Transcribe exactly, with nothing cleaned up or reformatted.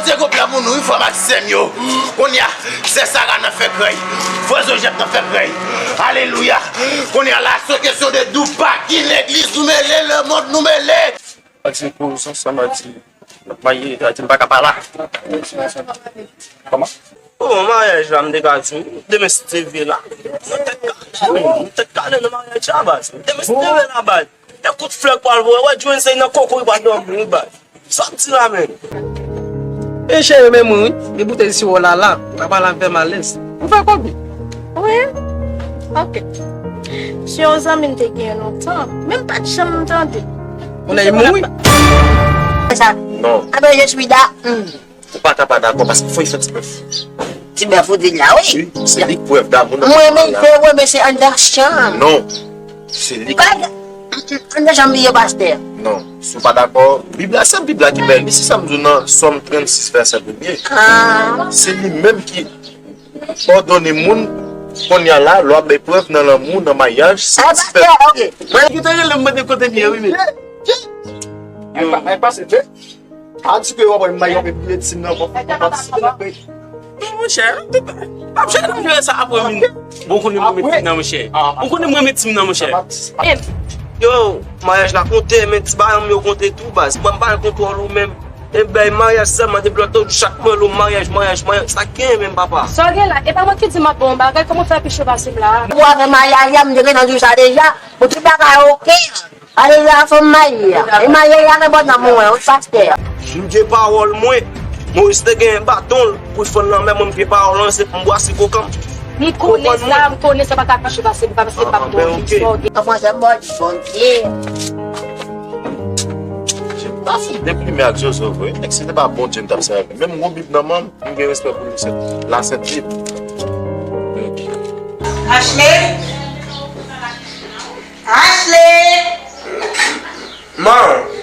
Se gwo plan pou nou, wi, frè m ak sè m yo. Kounye a, sè Sara nan fè krèy. Frè Zojèf nan fè krèy. Alelouya. Kounye a, la, se kesyon de double parking, legliz nou mele, lemonn nou mele. Ati pou zansan, ati. Maye, ati, m pa ka pa la. Kòman? Bon, maryaj la, m te ka di w, demen si te vle la. Nou tèt kale, nou tèt kale nan maryaj la, baz. Demen si te vle la, baz. E kout flè k pral voye, wè, Jwenn se nan koko, li pral dòmi, wi, baz. Sa w di la menm? E cheri, men mwen, wi. E boutèy siwo la, la. Papa la fè m alèz. Ou fè kòb li? Wi. Ok. Se yon zanmi m te genyen lontan. Men m pa t janm tande. Ou nèg mouri? Sa. Non. Abe, je suis da. Hmm. Ou pa ta pa dakò, paske fò y fè ti bèf. Ti bèf ou di la, wi. Wi, se li k prèv damou nan. Mwen menm, mwen, mwen, se anndan chanm. Non. Se li k Anndan chanm li ye, pastè. Non. Si w pa dakò, Bib la, se Bib la ki bay li. Se sa m di w nan Sòm trannsis, vèsè premye. Ah. Se li menm ki òdone moun, kounye a la, lè w ap bay prèv nan lanmou, nan maryaj, se Ah, ti pastè, bèf. Ok. Mwen ki te rele m mande kote m ye, wi, men. Yo. Ay, pa, ay, pase, men. Pa di ke w ap wè m bay yon epi ti nan bon, bon, bon, ti nan bon. Non, monchè, m ap chèche nan jere sa apre m. Bon, konnen mwen met tim nan, monchè. Bon, konnen mwen met tim nan, monchè. Yo, maryaj la konte, men ti bayan m yo konte tou, baz. Mwen, m pa gen kontwòl ou menm. E bay maryaj sèlman, depi lòt tan, chak mwen lo maryaj, maryaj, maryaj. Sa gen menm, papa. Sa gen la, e pa mwen ki di m ap bon bagay, kòman fè pi cho pase m la? Pou avè maryaj la, m te gentan di w sa deja. Pou tout bagay oke. Ale la fanm mayi a. E mayi a gen bòn nan mwen, wi pastè. M vye pawòl mwen. Moyiz te gen baton l pou l fann lanmè, mwen m vye pawòl lan, se pou m bwase kokan m. M konnen sa, m konnen sa pa ka piche pase m, pa pase m pa bon. An fransè, bon, Bondye. Jem ta fin deprime ak Jojo vre. Nèg, si se te pa Bondye m t ap sèvi. Menm gon Bib nan men m, m gen respè pou li, se Lasent Bib. Ashley? Ashley! Man,